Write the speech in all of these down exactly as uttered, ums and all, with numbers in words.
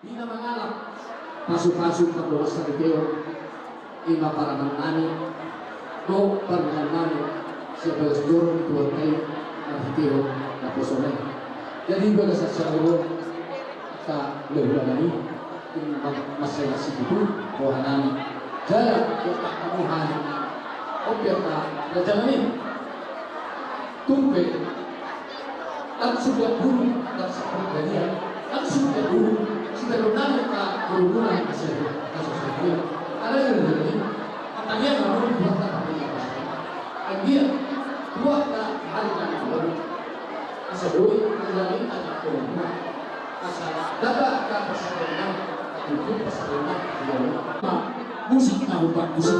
Di na mangalap pasupasu pardongansaripeon, i ma parangan nami dohot parangan nami sian bagas joro ni Tuhanta i marhitehon naposo-Na i. Jadi bagasan saur on angka hulahula nami, mansai na sititik roha nami jala dohot hamu hali. Oke, angka raja nami. Tung pe, langsung dia guru, langsung dia guru, si Bernardo ka guru guru yang kasih, kasih saya. Ada yang dari, katanya nggak mau dibuat apa dia. Dia buat tak ada yang buat. Kasih doi, ada yang tak ada. Musik na, musik.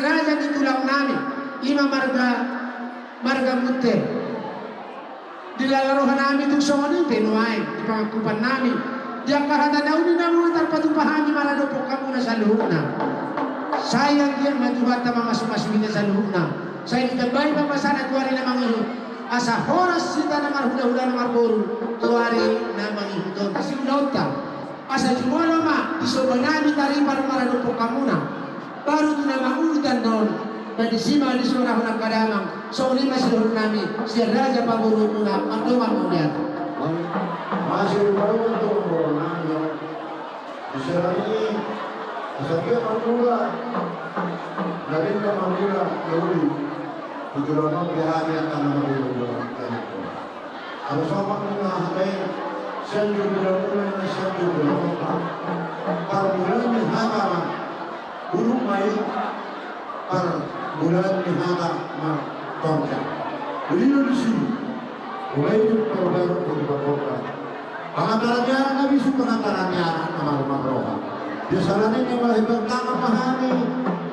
raja ni tulang nami, ima marga, marga Munte. Dilala roha nami tung songon i pe nuaeng di pangakupan nami, di angka hata na uli na muna tarpatupa hami maradophon hamuna saluhutna. Sai anggiat ma Tuhanta mamasumasu hita saluhutna. Sai ditambai pamasumasu tu ari na mangihut, asa horas hita na marhulahula na marboru tu ari na mangihut on. Siulaonta. Asa jumolo ma di somba nami taripar maradophon hamuna. Baru tu na mangulu tandon, na disi ma disorahon angka damang, songon i ma sidohonon nami sian raja pamoruonmuna, mardongan ma mauliate. Masih baru tu boru nami. Di sini, asa dia mangula. Dari mangula, lalu di tujuan mau dia hanya tanah mangula. Asa songon na hata i, sian jumlah mulai na sian jumlah mulai. Parmulaan ni hata ma, burung mai, parmulaan ni hata ma, torja. Jadi lu di sini, mulai itu baru-baru tu di Bapak. Pangataran ni anak na bisu, pangataran ni anak na marumah roha. Di sana ni mulai bertangan mahani,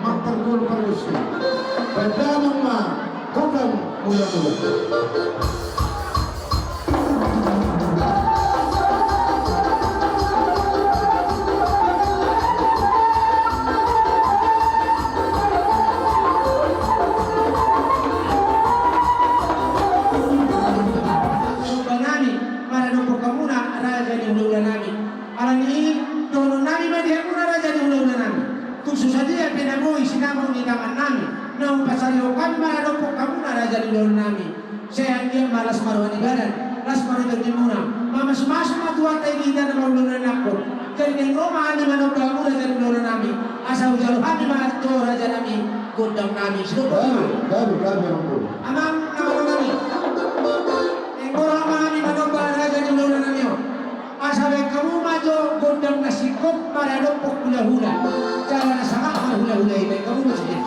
mampergul perlusi. Bertangan ma, kodam mula-mula. Nami, maradophon hamuna raja ni hulahula nami. Alani i, dohonon nami ma di hamuna raja ni hulahula nami. Tung so sadia pe na boi sinamot ni tangan nami, na hupasahat hami maradophon hamuna raja ni hulahula nami. Sai anggiat ma las ma roha ni badan, las ma roha ni tondi muna. Mamasumasu ma Tuhanta i di hita na mangulahon anakku. Jadi naeng ro ma hami manomba hamu raja ni hulahula nami. Asa hujalo hami ma tu raja nami, gondang nami. Sidok. Gabe, gabe, gabe, amang. Amang na malo nami. Naeng ro ma hami manomba raja ni hulahula nami on. Asa baen hamu ma jo gondang na singkop maradophon hulahula. Jala na sangap marhulahula i, baen hamu ma jo.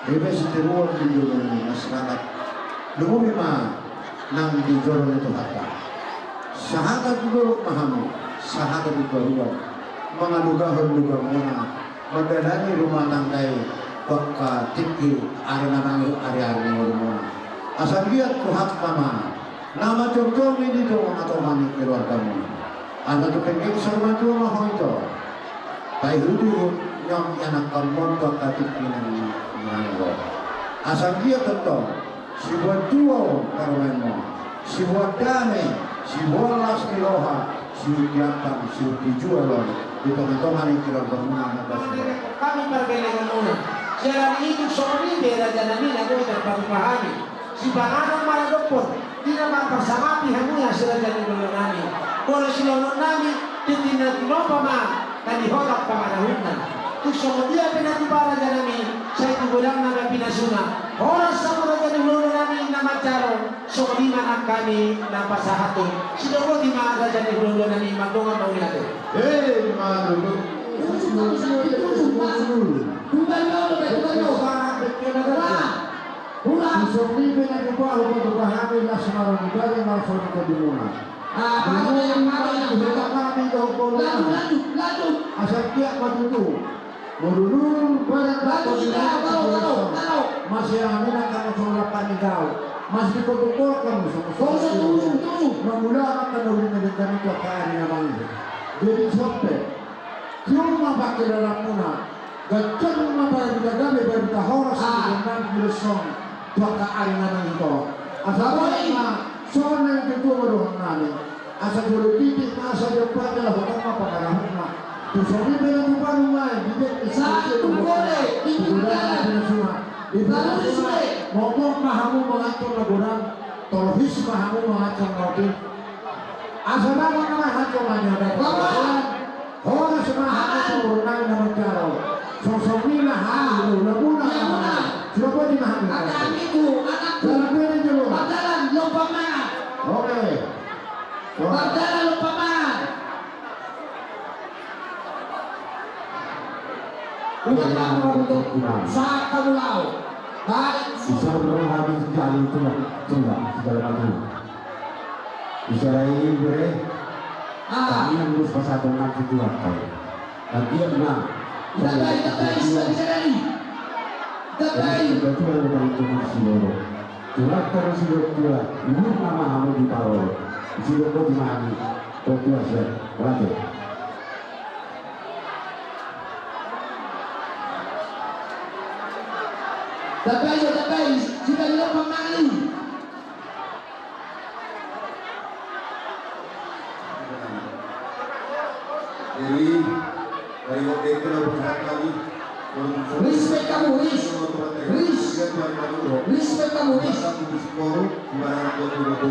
Ebe sitiruon di jolo ni masyarakat. Lumobi ma nang di jolo ni Tuhanta. Sahata tu dolok ma hamu, sahata tu toruan. Mangalugahon lugamuna, mandalani rumah tangga i, tu angka tingki ari na mangihut ari-ari ni ngolumuna. Asa anggiat Tuhanta ma na manjongjongi di tongatonga ni keluargamuna. Asa tu penggeng saur matua ma ho ito. Paihutihut nion ianakhonmon tu angka tingki na mangihut. Asa anggiat tongtong siboan tua parumaenmon, siboan dame, siboan las ni roha, siboan gampang, siboan pijual on di tongatonga ni keluargamuna na basaon. Hami pargellengonmuna. Siala ni i tung songon i be raja nami na boi tarpatupa hami. Sipanganon ma radophon, di na marparsangapi hamu ia si raja ni hulahula nami. Molo sidohonon nami, tintin na tinopa ma na di hotak pangarahutna. Tung songon dia pe na tupa raja nami, sai tu godangna ma pinasuna. Horas hamu raja ni hulahula nami na manjalo, songon i ma nang hami na pasahathon. Sidok boti ma raja ni hulahula nami, mandongan ma uli ate. Hei, mandongan. Tutu, tutu, tutu, tutu. Tutu, tutu, tutu. Tutu. Songon i pe na tupa, tupa hami las ma roha ni bere, las ma roha ni tondi muna. Ah, baru yang mana yang mana? Lanjut, lanjut, lanjut. Asa anggiat ma tutu. Molo dung badan lanjut, tahu, tahu, tahu. Masih angin akan masuk lapan tahu. Masih dipotong-potong, masuk, masuk. Tunggu, tunggu, tunggu. Mamula akan uli na denggan itu akan ari na mangihut. Jadi sampai. Tio ma pangkilalamuna, ganjang ma barita gabe, barita horas, ah, di dongan di son, tu angka ari na mangihut on. Asa boi ma, songon na nidok ni tutua ma dohonon nami. Asa jolo titik ma, asa jolo pande, laho tong ma pangarahutna. Tu songon i pe na tupa nunga i, di dia, satu boleh, di pinggir jalan. Di pinggir jalan. Momok ma hamu manganhon na godang, tolhis ma hamu manganhon na otik. Asa bangun ma hamu manganhon na otik. Horas ma hamu tu borunai na manjalo. Songon i ma hamu, hulahula muna. Sudah boti ma hamu. Angka anakku, anakku. Dalam beda jolo. Pardalan, lompa mangan. Oke. Pardalan, lompa mangan. Udah, Pak, untuk saat kamu lau. Baik. Bisa berapa habis jalan itu, Pak? Coba, segala macam. Bicara i bere. Ah. Tangiang dos pasatongan tu Tuhanta. Tangiang ma. Tabai, tabai, tabai. Tabai. Tabai, tabai, tabai. Tuhanta ma sidok tua, umur nama hamu di paroro. Sidok boti ma hamu. Tua sia. Late. Tabai, tabai. Sudah lupa mangani. Jadi, dari waktu itu lah, buat kami. Respect kamu, ris. Ris. Respect kamu, ris. Daerah, dokter guru,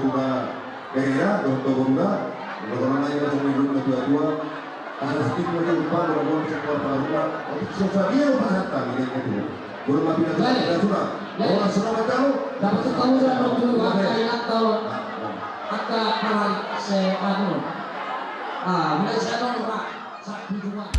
dokter guru, dokter guru, dokter guru, dokter guru, dokter guru, Asa sititi ma di umpan, ro, ro, sipor, parhua. Otik so sadia do pasahat hami, dengke tu. Guru ma pinasuna, pinasuna. Ora suna ma tahu. Dapat setahu saya, ro, dulu, angka ingat tahu. Angka paran se, anu. Ah, mulai saya, ro, Pak. Satu, dua.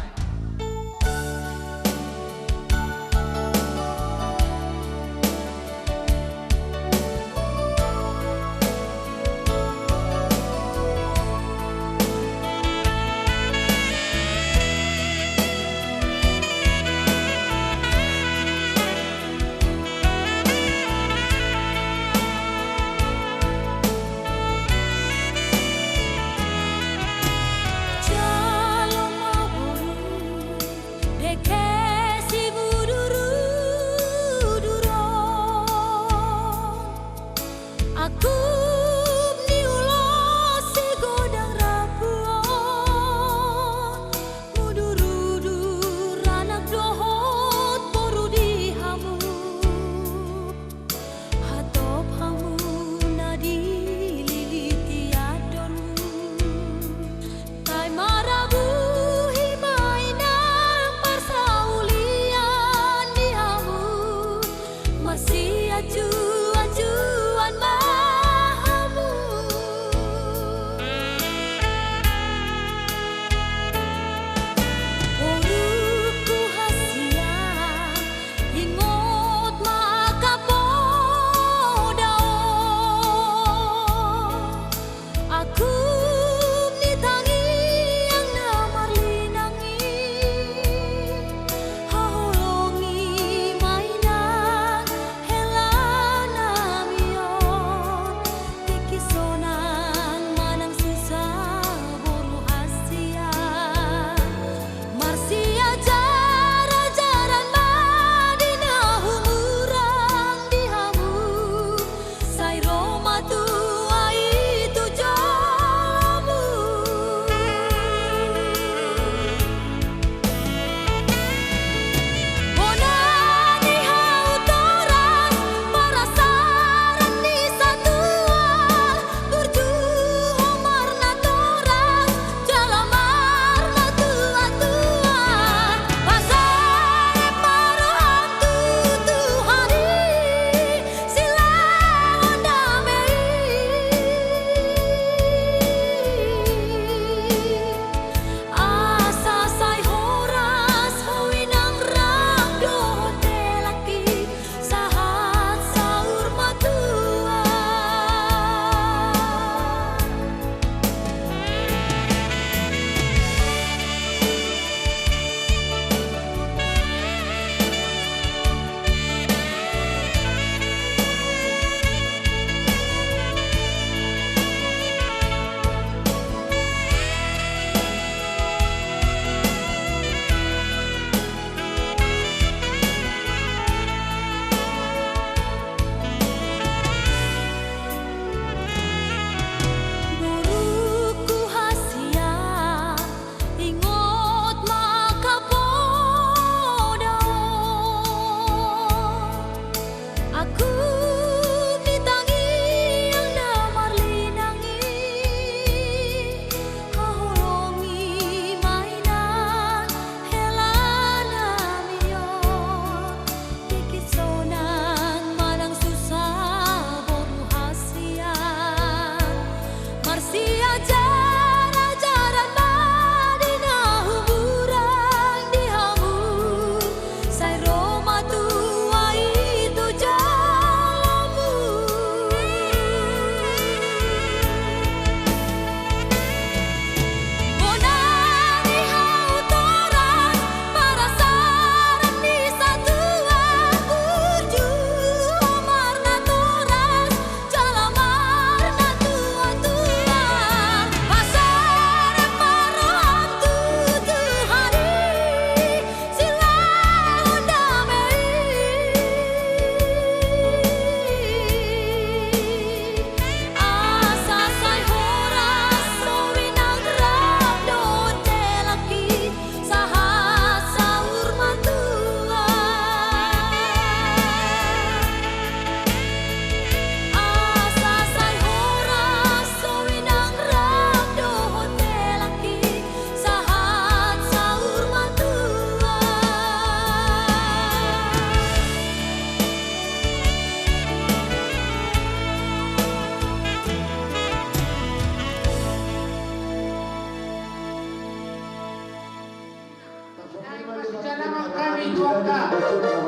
Tuangka,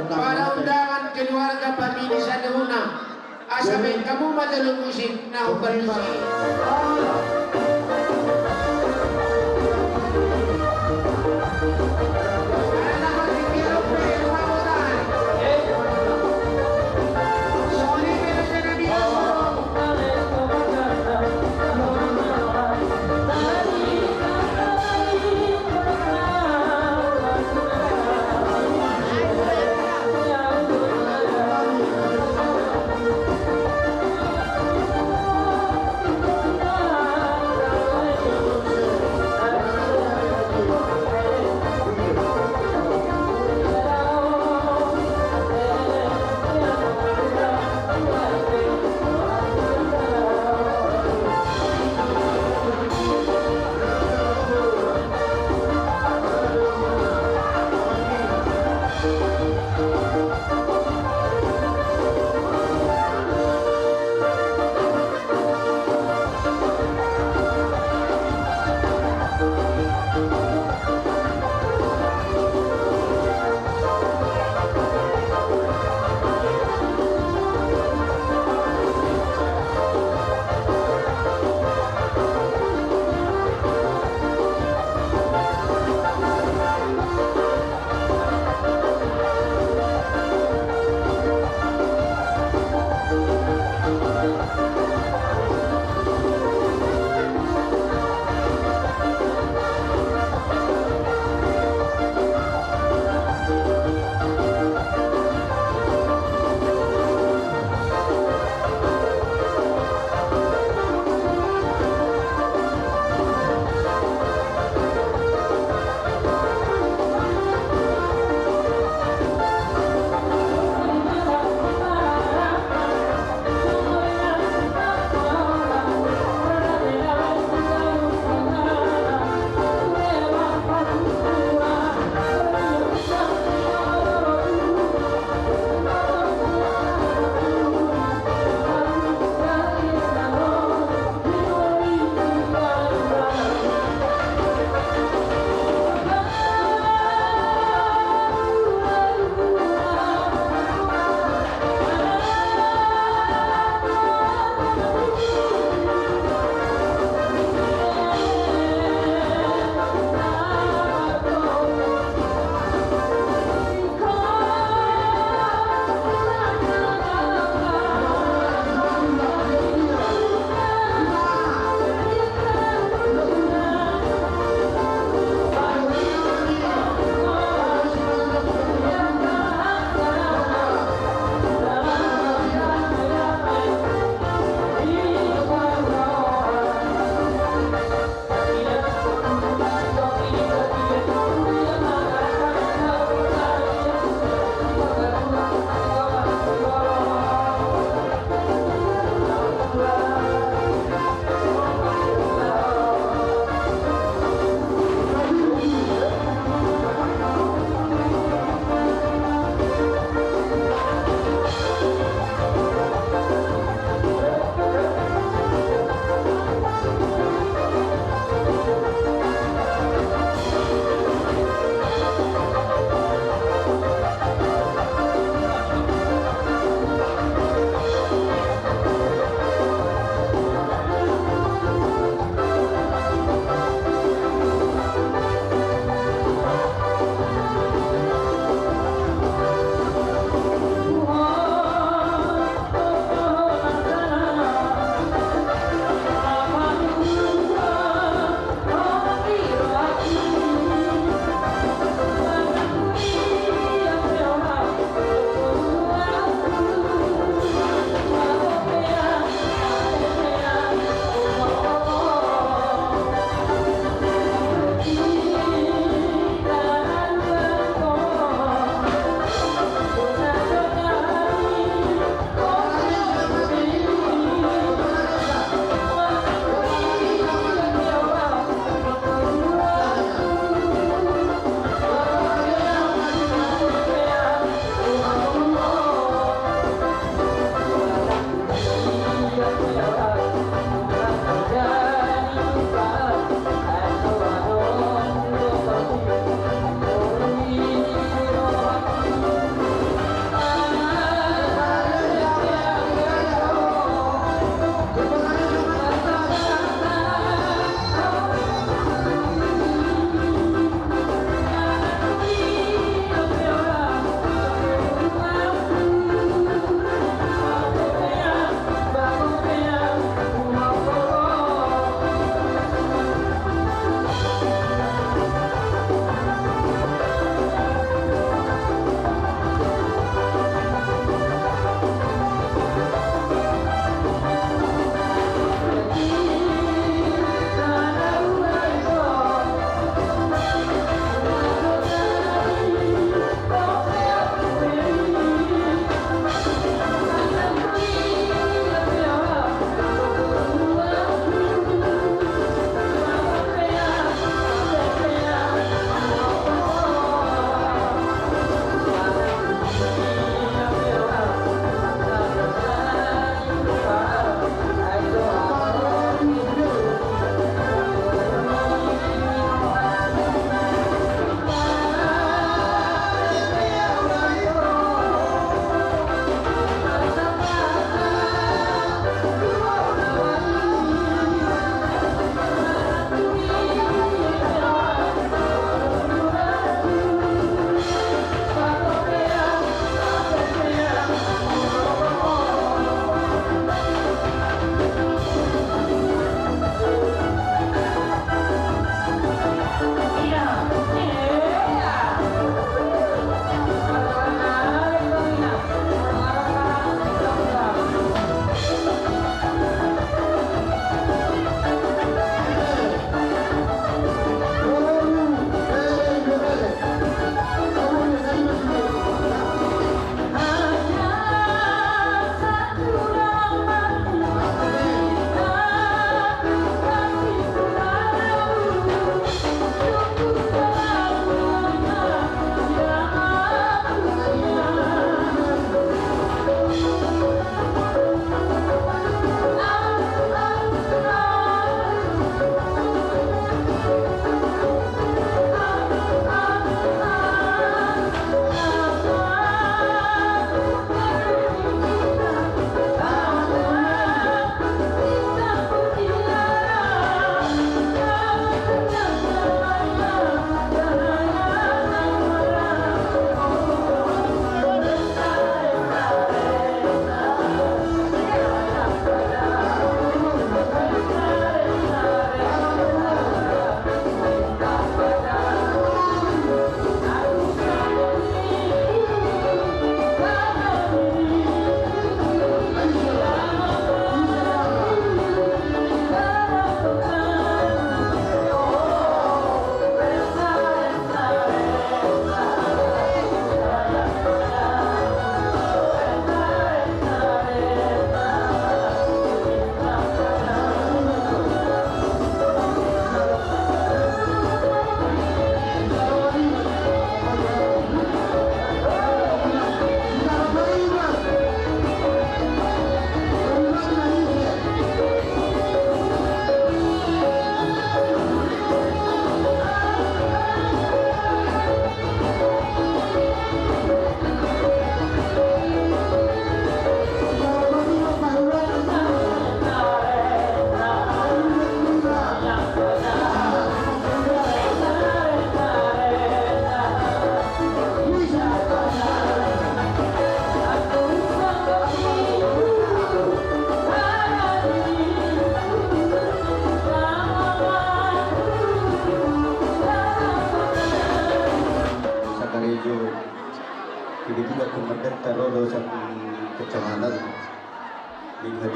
para undangan keluarga famili saluhutna. Asa baen hamu ma jolo musik na hupalusi.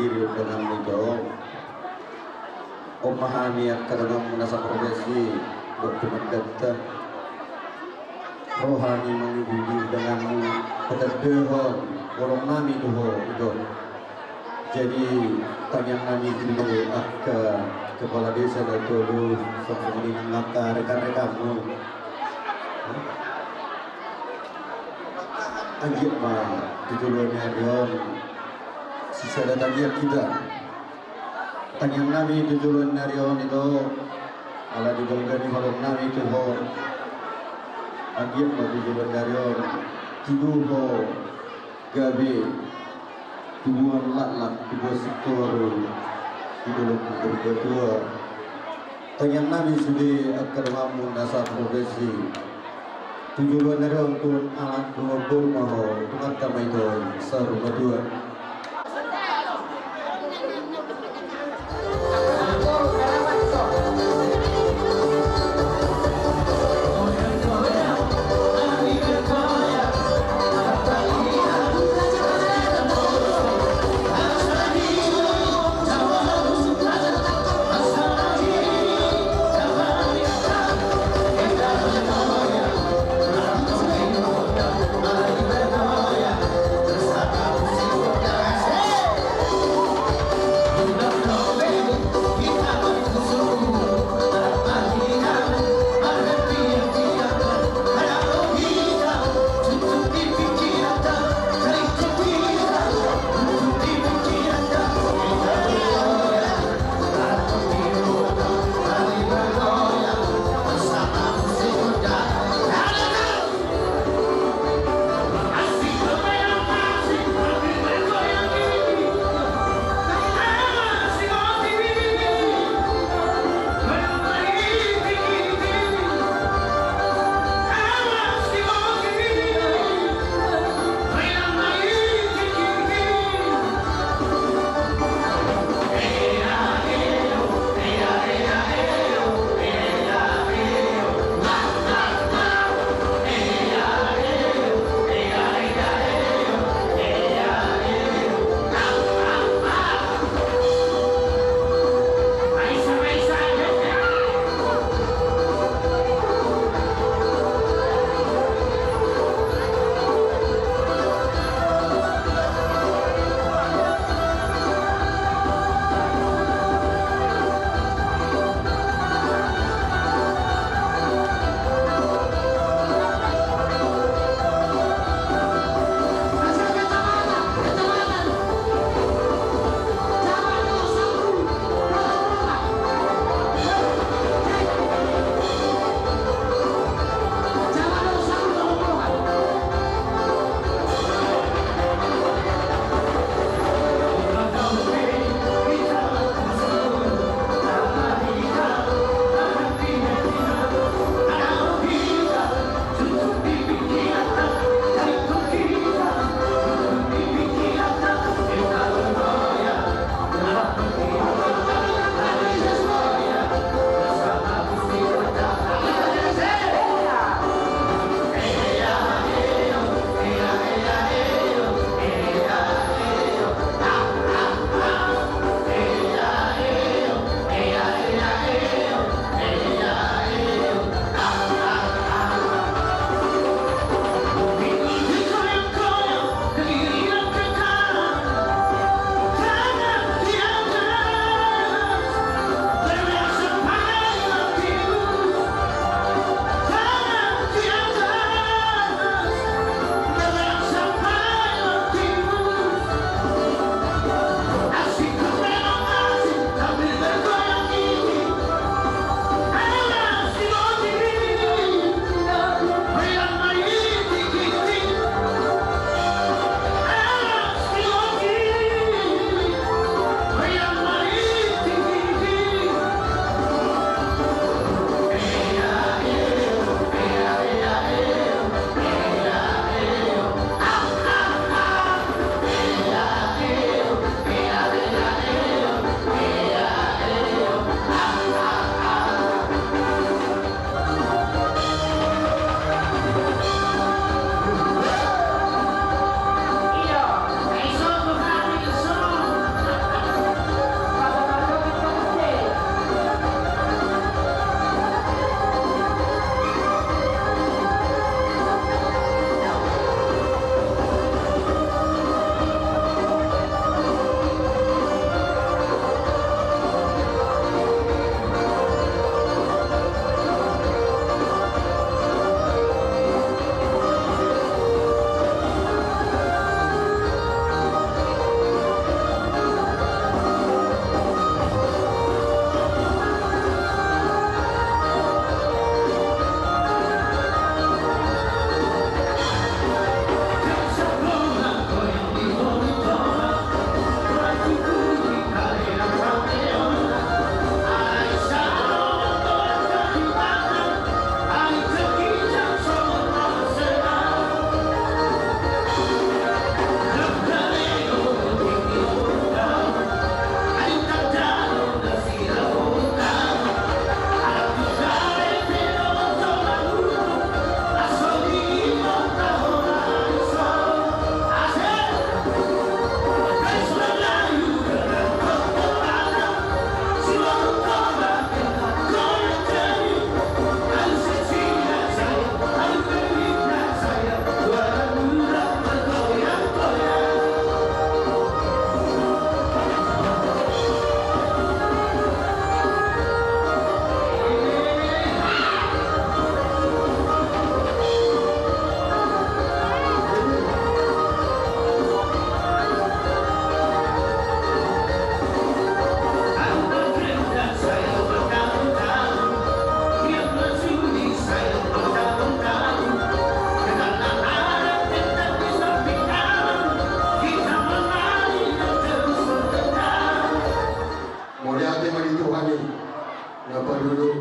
Di undanganmu i do, on ma hami angka donganmu na saprovinsi dohot komandan ta, ro hami mangihut undanganmu, patandahon holong nami tu ho i do. Jadi tangiang nami tu angka kepala desa na tolu, songon i nang angka rekan-rekanmu. Anggiat ma di joloan ni ari on sisada tangiang hita. Tangiang nami tu joloan ni ari on i do, ala di balga ni holong nami tu ho. Anggiat ma di joloan ni ari on tibu ho gabe tubuan laklak, tubuan singkoru di dolok ni Purbatua. Tangiang nami sude angka donganmu na saprovinsi. Tu joloan ni ari on, tu anak, tu boru ma ho, tu angka ma i do saur matua.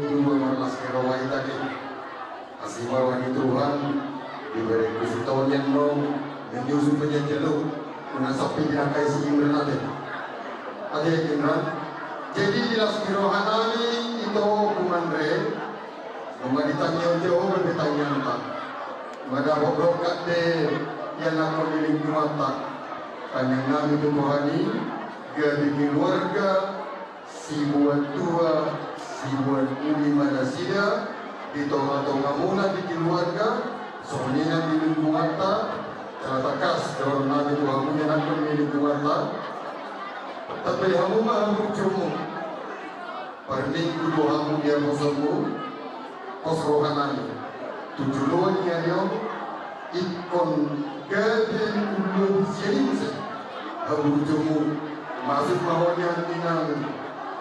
Dua marlas ni roha i tadi. Asi ma roha ni Tuhan, dibereng tu si Tony annon, menyusun penyanyi lu, unang sampe dinangkai si Imran ate. Ate Imran. Jadi di las ni roha nami ito, punguan re, nunga ditangihon Jahowa be tangiangta. Nunga dapot rongkap be ianakhon ni lingkunganta. Tangiang nami tu Tuhan i, gabe keluarga, siboan tua, siboan uli ma nasida di tonga-tongamuna di keluarga, songon i nang di lingkunganta, jala tangkas dohonon nami tu hamu ianakhon ni lingkunganta. Tatai hamu ma hamu jomu. Parminggu do hamu di haposonmu, pos roha nami. Tu joloan ni ari on, ingkon gabe ulu sian i muse haburjumu. Masuk ma ho nian inang,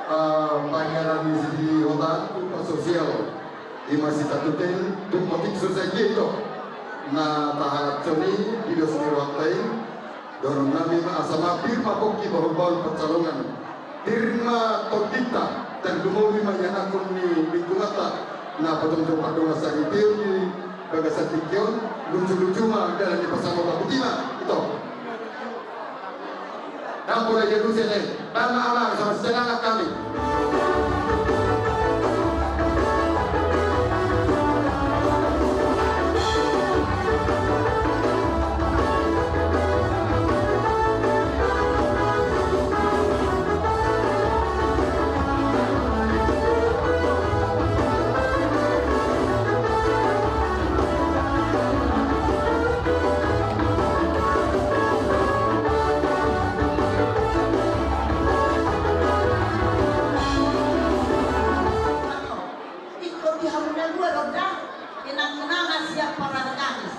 ah, pangaran ni sihota tu pas sosial. Ima sitatuten tu otik sosial ito. Na tahalashon i di dos ni rohanta i. Dohonon nami ma asa mampir ma pongki bahul-bahul pansalongan. Pir ma tondinta, tarlumobi ma ianakhon ni lingkunganta, na pajongjong pardongan saripeon di bagasan tingki on, luju-luju ma dalan ni pansalongan. Boti ma ito. Dang pola ia duse le, dang na ala sama sedangan kami. Ingkon di hamu na dua do da, inang-inang na siap parani Kamis.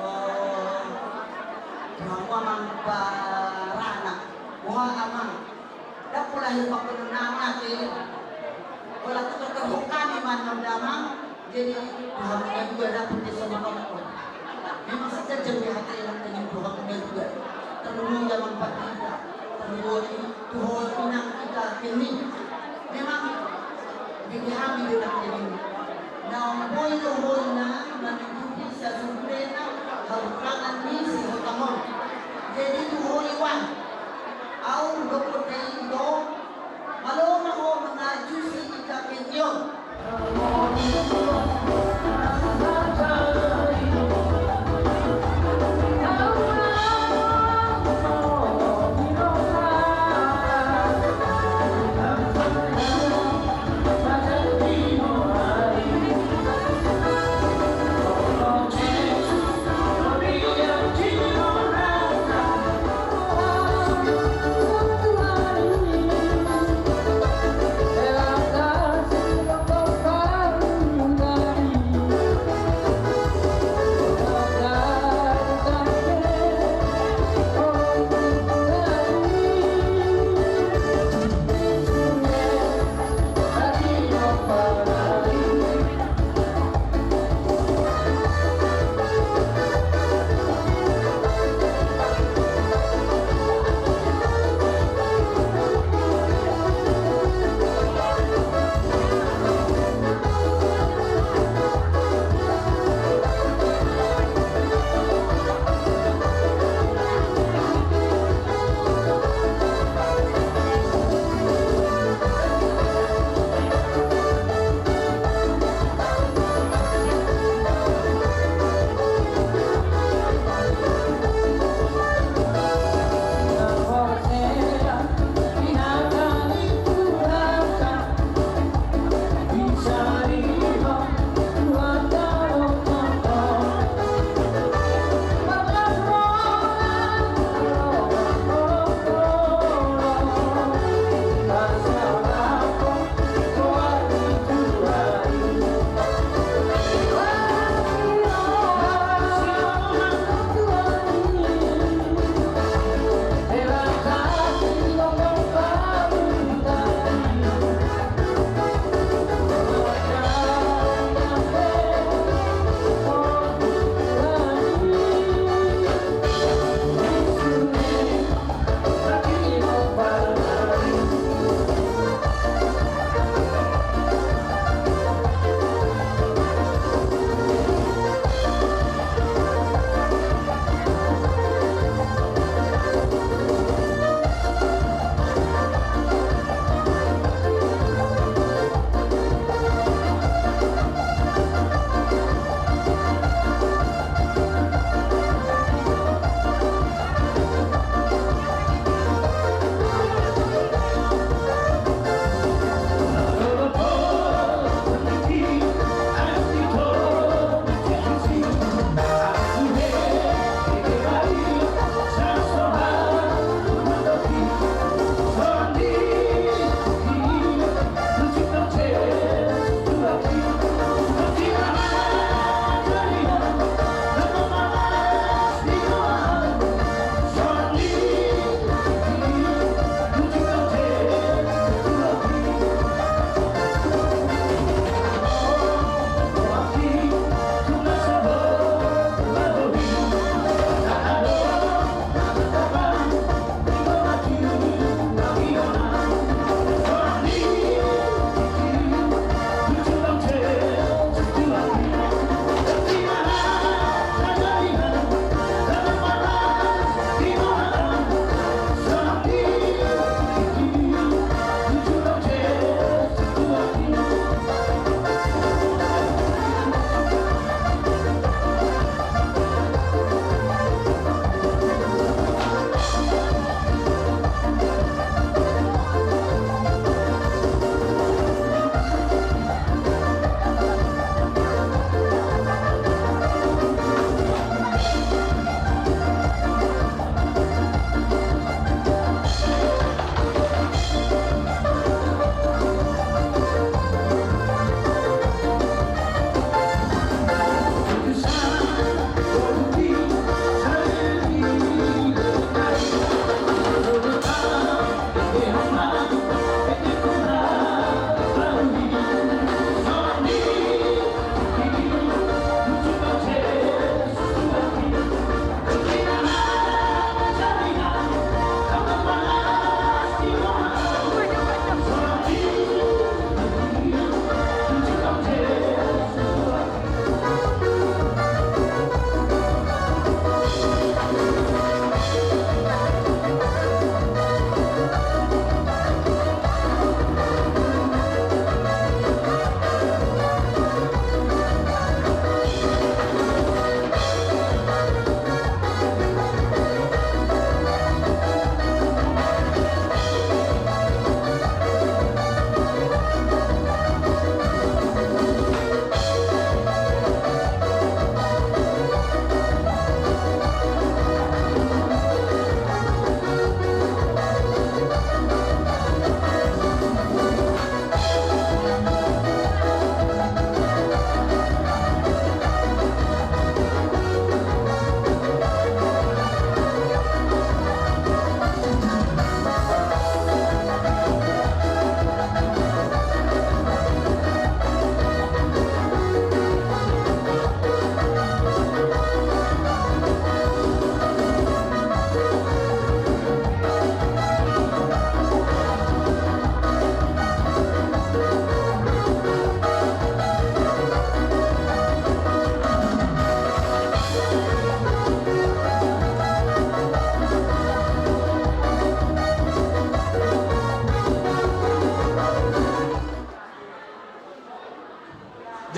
Oh, hamu amang baranak. Wah, amang. Dang pola hil pakuno nang ate. Pola tu terhokani manang damang. Jadi, Tuhan na dua dapot di songon on. Memang saja jam di hati enak dengan Tuhan na dua. Terlalu ia mampatita. Terlalu Tuhan inang kita kini. Memang bini hami dengan ini. Naung boi do hona, na tutupi sasudena, haburangan ni sihotang on. Jadi tu ho iwan. Au do kota indo, malo ma ho mangajusi ita kini on.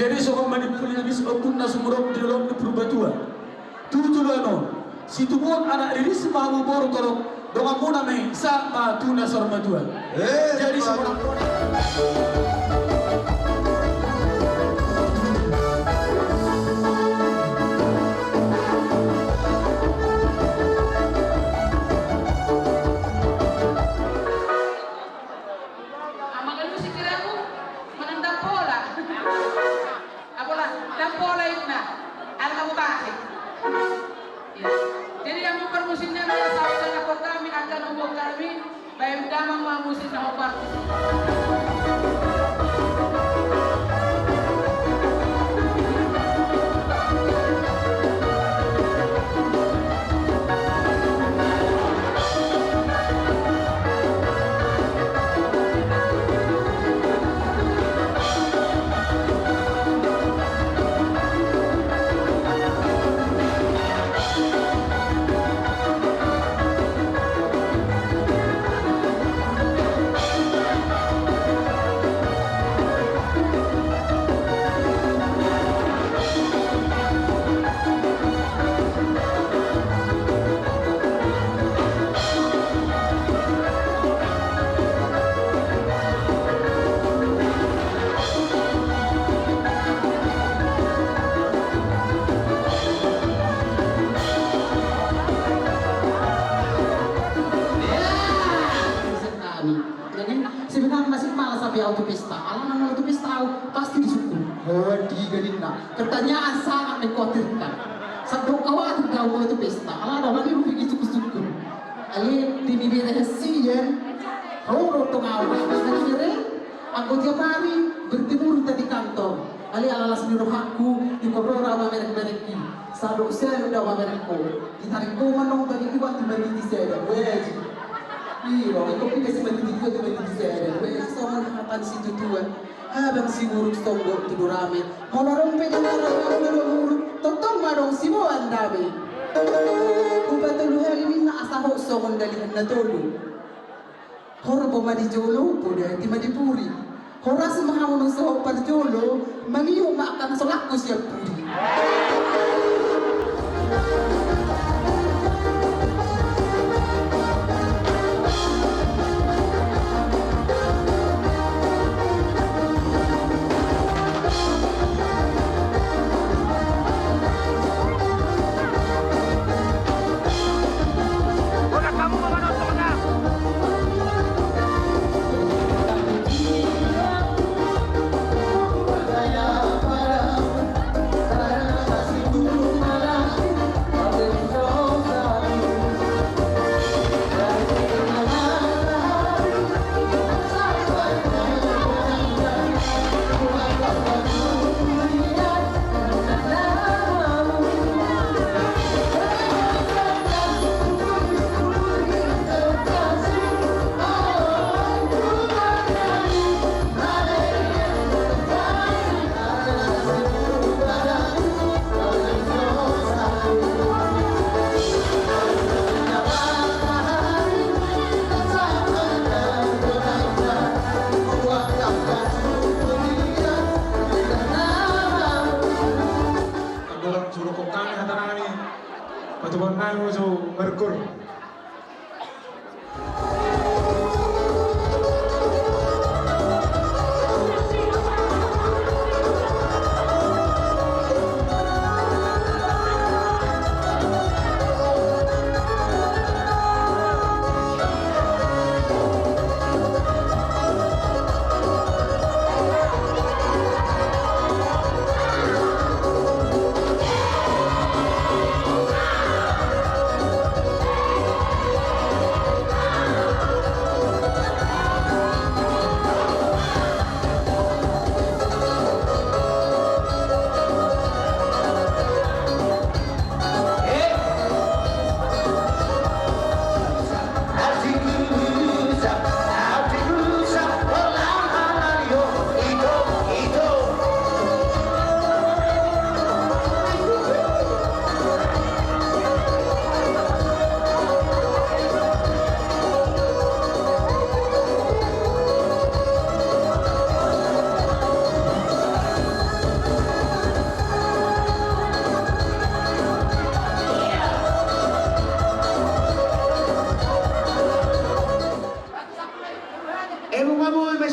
Jadi songon manimpuli na bis ombun na sumurop di dolok ni Purbatua. Tu joloan on, situbuan anak riris ma hamu boru torop, donganmuna ma i sahat ma tu na saur matua. Eh, jadi songon. Amang Alusi kiramu manang dapola. Apola, dapola inna. Ala mutasi. Iya. Jadi yang mempermusimnya adalah saudara kami, angka nombor kami, baik damang ma musim na hopar. Sebenarna masih malas api au tu pesta. Alana molo tu pesta au pasti disungkun. Hodi ganinna. Pertanyaan sangat mengkhawatirkan. Sandok khawatir au molo tu pesta. Alana mani rupi disungkun-sungkun. Ale, di ni bere hasian. Roro tong au. Di ni bere. Anggo tiap hari bertemu rutin di kantor. Ale ala las ni rohangku, ingkon ro au mamerek-merek i. Sandok selu do au mamerek ho. Ditarik ho manang tadi iwat di maniti seda. Weh. Iro, ingkon pida si maniti dua di maniti seda. Weh, songon hata ni situatua. Abang si buruk songgop tu durame. Molo rompe di dalam muruk, tongtong madong si boan dame. Upa tolu hali minna asa ho songon dalihan na tolu. Horbo ma di jolo, podati ma di puri. Horas ma hamu nunga so parjolo, mangihut ma angka na so laku sian pudi.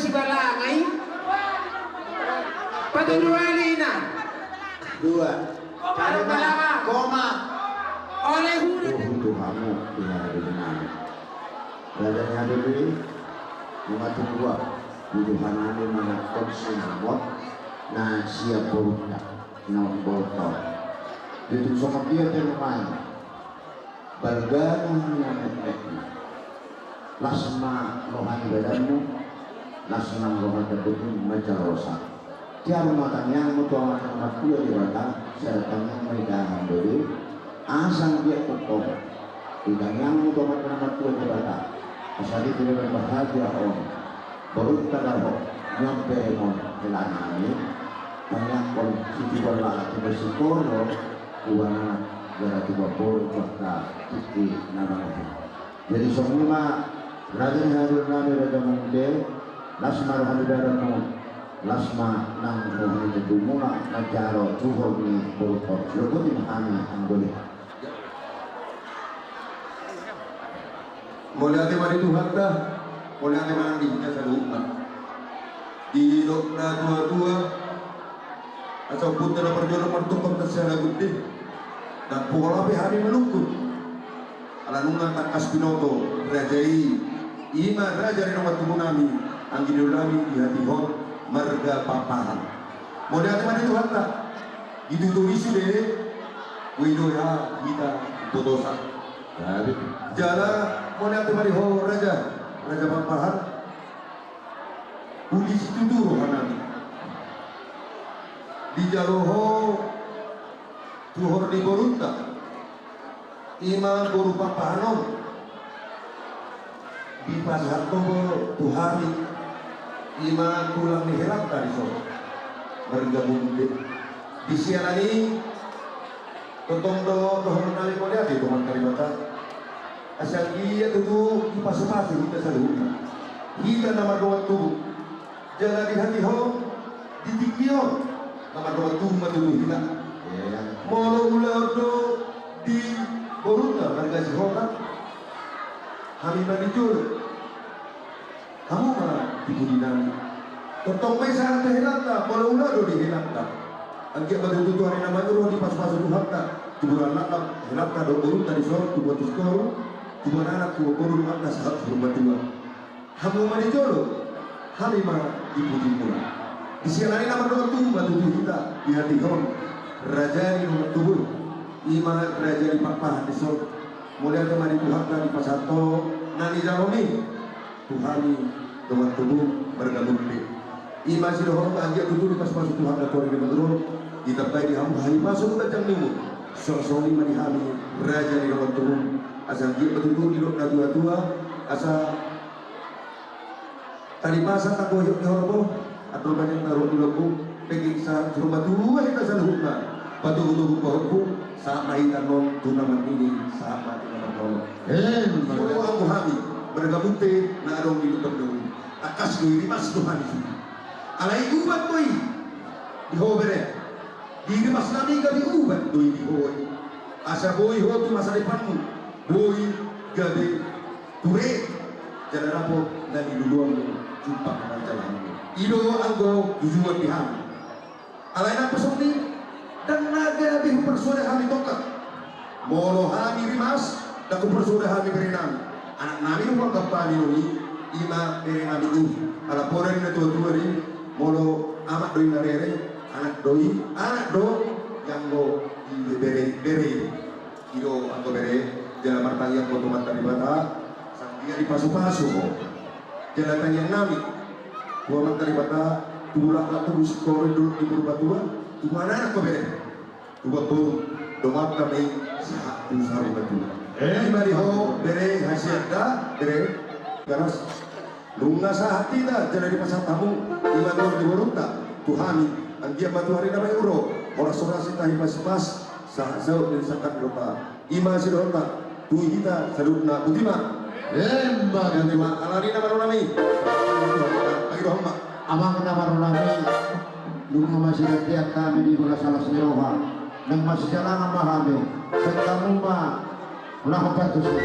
Balangai. Patolu alina. Dua. Baru balanga. Koma. Oleh huruf. Oh, itu kamu. Ya, benar. Raja ni hape be, ima tung dua. Di Tuhan anu mangakkon sinamot na siap borunta. Sinamot borunta. Di tung songon dia pe rumai. Balga na hami anak-anakna. Las ma roha ni badanmu, las ma roha ni badanmu manjalo rosak. Tiar ma tangiangmu tu Amanta na martua Debata, sada tangiang ma i dahahon dope, asa anggiat tongtong. Di tangiangmu tu Amanta na martua Debata, asa di tu bahagia on. Borunta dohot nion pe on hela nami. Tangiangkon situan lahat tu basikola. Uang anak gara tu bapor baka tingki na mangahe. Jadi songon i ma raja ni hadur nami raja mungke. Las ma roha ni badanmu. Las ma nang roha ni tubumuna manjalo tuhor ni borunta. Loboti ma hami anggo i. Mauliate ma di Tuhanta, mauliate ma nang di hita saluhutna. Didok na tua-tua, asa ompunta na parjolo martungkot na sialagundi. Ndang pola pe hami manungkun. Ala nunga tangkas binoto raja i, ima raja ni dongan tubu nami, anggi ni ulaon nami di hatiha on marga Pakpahan. Mauliate ma di Tuhanta. Ditutur i sude, boi do hita botosa. Jala mauliate ma di ho raja, raja Pakpahan. Uli situtu roha nami. Dijalo ho tuhor ni borunta. Ima boru Pakpahan on. Dipasahat ho tu hami. Ima tulang ni helanta dison. Marga Munde. Di siala ni i tongtong do dohonon nami mauliate tu Amanta Debata. Asa anggiat tutu dipasu-pasu hita saluhutna. Hita na mardongan tubu. Jala di hatiha on, di tingki on, na mardongan tubu ma tutu hita. Molo ulaon do di borunta marga Sihombing, hami ma di jolo. Hamu ma di pudi nami. Tongtong ma i sahat tu helanta, molo ulaon do di helanta. Anggiat ma tutu tu ari na mangihut dipasu-pasu Tuhanta, tu bulan laknat helanta dohot borunta dison, tu Botus Toru, tu anak, tu boru, tu anak, sahat tu rumah tua. Hamu ma di jolo, hami ma di pudi muna. Di siala ni i na mardongan tubu ma tutu hita, di hatiha on, raja ni dongan tubu, ima raja ni Pakpahan dison. Mauliate ma di Tuhanta dipasahat ho na nijalomi tu hami dongan tubu marga Munde. Ima sidohonon anggiat tutu dipasu-pasu Tuhanta tu ari na mangihut, ditambai di hamu hahipason ganjang ni umur. Songon i ma di hami raja ni dongan tubu, asa anggiat ma tutu didok na tua-tua, asa tali pasa tanggo hiot ni horbo, andor banyak taruh di lombu, peging sahat tu rumah tua hita saluhutna, patubu-tubu pahompu, sahat ma hita annon tu na marnini, sahat ma tu na marnono. Molo anggo hami marga Munde na adong di Lumban Dong, tangkas do i rimas do hami sude. Alai ubat do i di ho bere. Di rimas nami gabe ubat do i di ho i. Asa boi ho tu masa depanmu boi gabe ture, jala dapot na niluluanmu, jumpang na manjalahanmu. I do anggo tujuan di hami. Alai nang pe songon i, ndang na gabe huparsoada hami tongkat. Molo hami rimas, ndang huparsoada hami bere nami. Anak nami do huanggap hami do i, ima bere nami i. Ala poda ni na tua-tua do i, molo amak do i na rere, anak do i, anak do i anggo i bere, bere i. I do anggo bere, jala martangiang ho tu Amanta Debata, asa anggiat dipasu-pasu ho. Jala tangiang nami tu Amanta Debata, tu bulak na tubu singkoru, dolok ni Purbatua, tu anak-anak ho bere, tu boru, dongan nami sahat tu saur matua. Ima di ho bere, hasian da bere, garas. Nunga sahat hita jala dipasahat hamu ima tuhor ni borunta tu hami, anggiat ma tu ari na mangihut horas-horas hita hipas-hipas, sahat saut ni sangkap ni roha. Ima sidohononta tu hita saluhutna, boti ma. Emma. Boti ma. Alani na marunami. Boti ma. Amang na marunami. Nunga masigantian hami di bolas alas ni roha. Nang masijalangan ma hami. Sangkamu ma. Ulang empat tujuh.